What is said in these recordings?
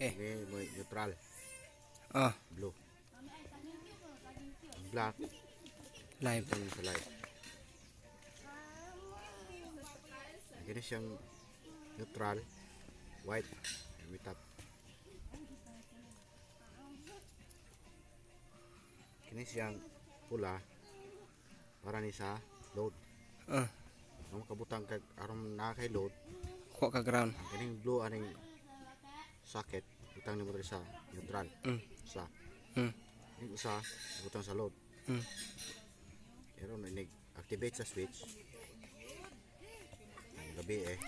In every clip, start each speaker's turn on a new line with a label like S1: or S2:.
S1: Eh.
S2: Ini mo neutral, blue. Black,
S1: Live.
S2: itong sa light. Kini siyang neutral, white, and top. Kini siyang pula para ni sa load. Ang makabutang kag aron naa kay load,
S1: Kuha ka ground.
S2: Ang kining blue aning socket butang nimo diri sa neutral. Sa yung usa butang sa load. Pero na activate sa switch. Ang gabi eh.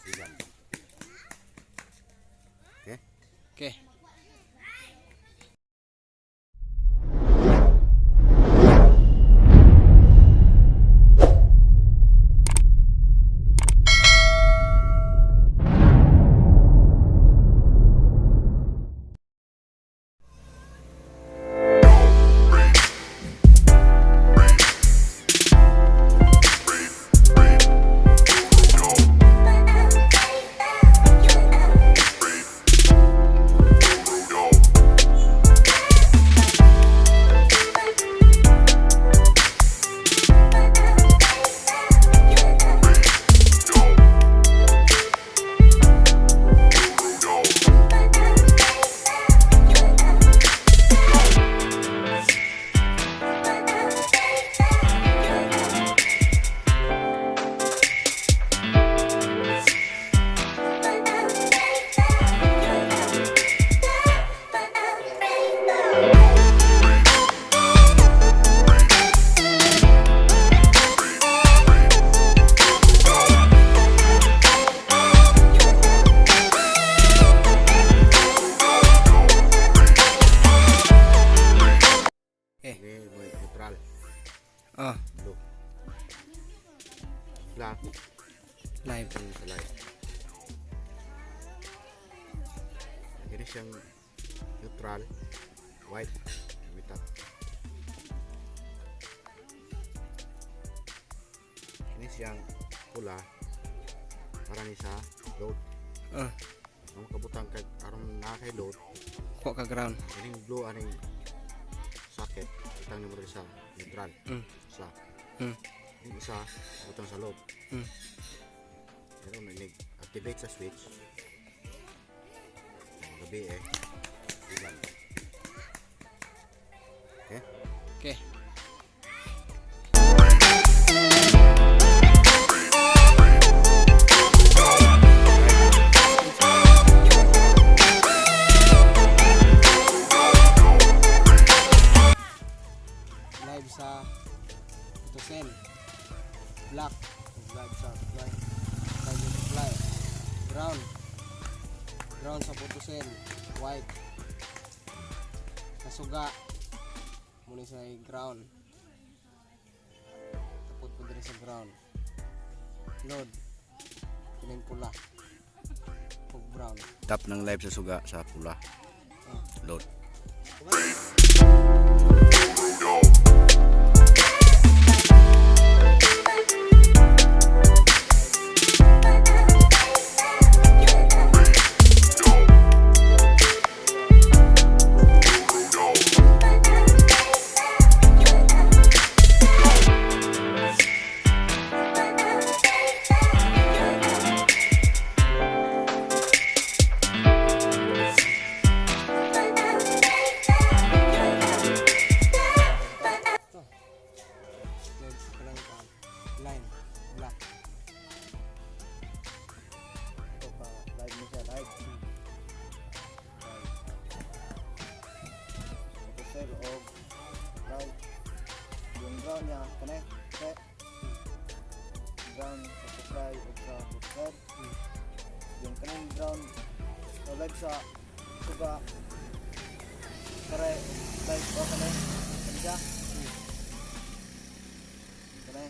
S2: Sigan. Okay?
S1: Okay. Eh.
S2: Ini mo neutral, blue. Black,
S1: Live.
S2: itong sa light. Kini siyang neutral, white, and top. Kini siyang pula para ni sa load. Ang makabutang kag aron naa kay load,
S1: Kuha ka ground.
S2: kining blue aning socket butang nimo diri sa neutral. Sa yung isa butang sa load. Pero na activate sa switch. Ang gabi eh. Sigan. Okay?
S1: Okay. Live sa Tusen. Black. Live sa fly. Live sa fly. Brown. Brown sa Putusen. White. Kasuga. Muna sa ground. Tapot po diri sa ground. Load. Kining pula. Ug brown.
S2: Tap ng live sa suga sa pula. Load.
S1: Ito. Load sa kanang line. Black.
S3: Ito pa, live mo siya, live. Live. Ito sir, og brown. Yung brown niya, kane, kane. Brown sa supply og sa booster. Yung kaning brown, o live sa suga, kare, live o kane, kane siya. Kane.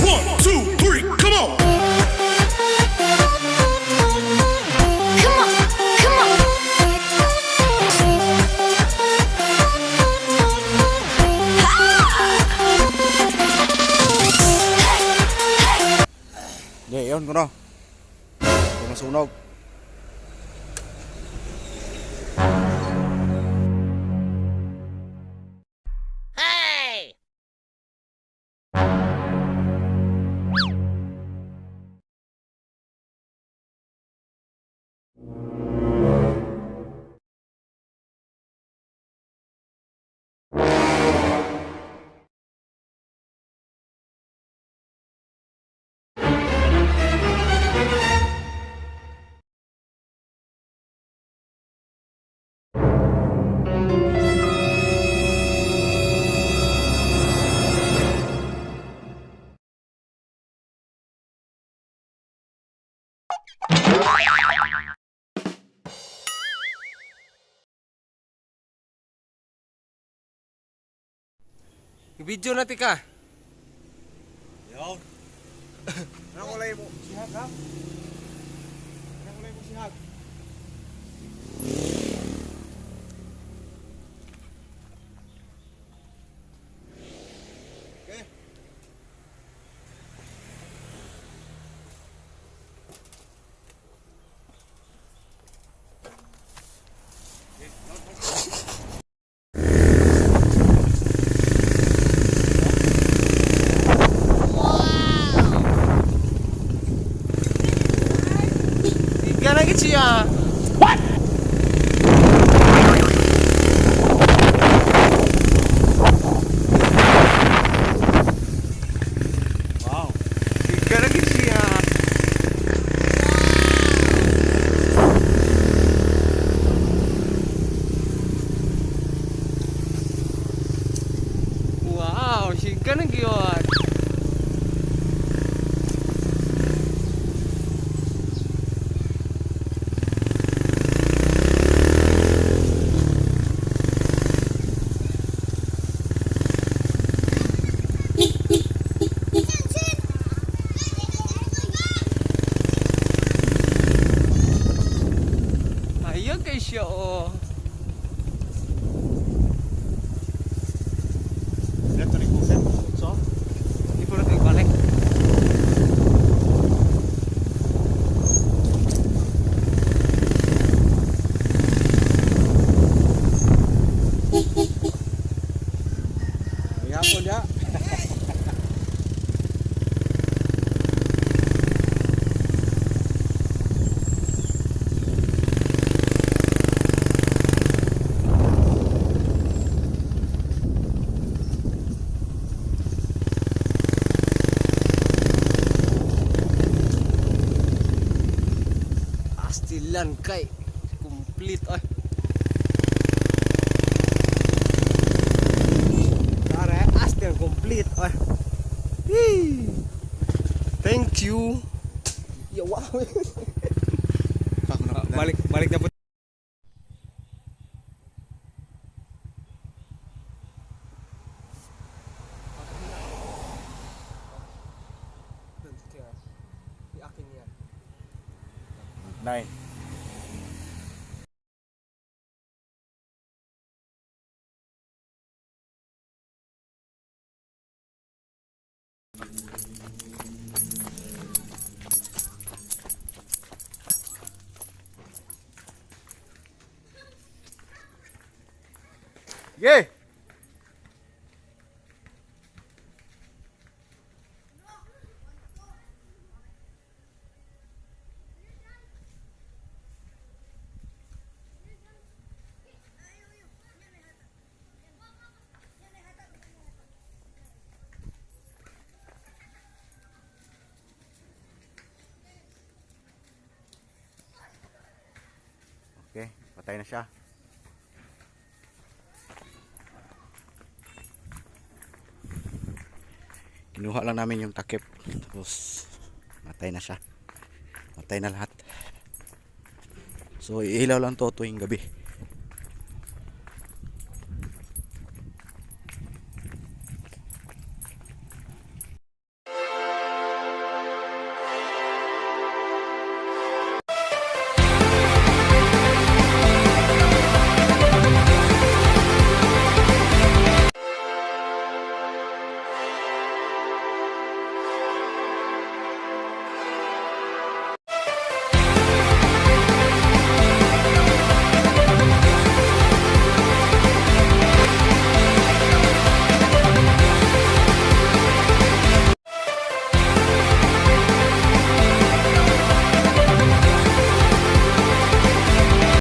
S4: One, two, three, come on!
S5: Come on, come on.
S2: Di, yun kuno. Kung masunog.
S1: Video na tika.
S2: Yun. Anong kulay mo? Sihag ha? Anong kulay mo sihag? Okay.
S1: Higa na gid siya.
S2: Wow.
S1: Higa na gid siya. Wow, higa na gyud. Astilan kay complete ay. Tara, Astil complete ay. Yee! Thank you. Ya wow. Balik balik na po. Akin yan.
S2: 9. Yeah. Okay, patay na siya. Kinuha lang namin yung takip. Tapos, matay na siya. Matay na lahat. So, iilaw lang to tuwing gabi.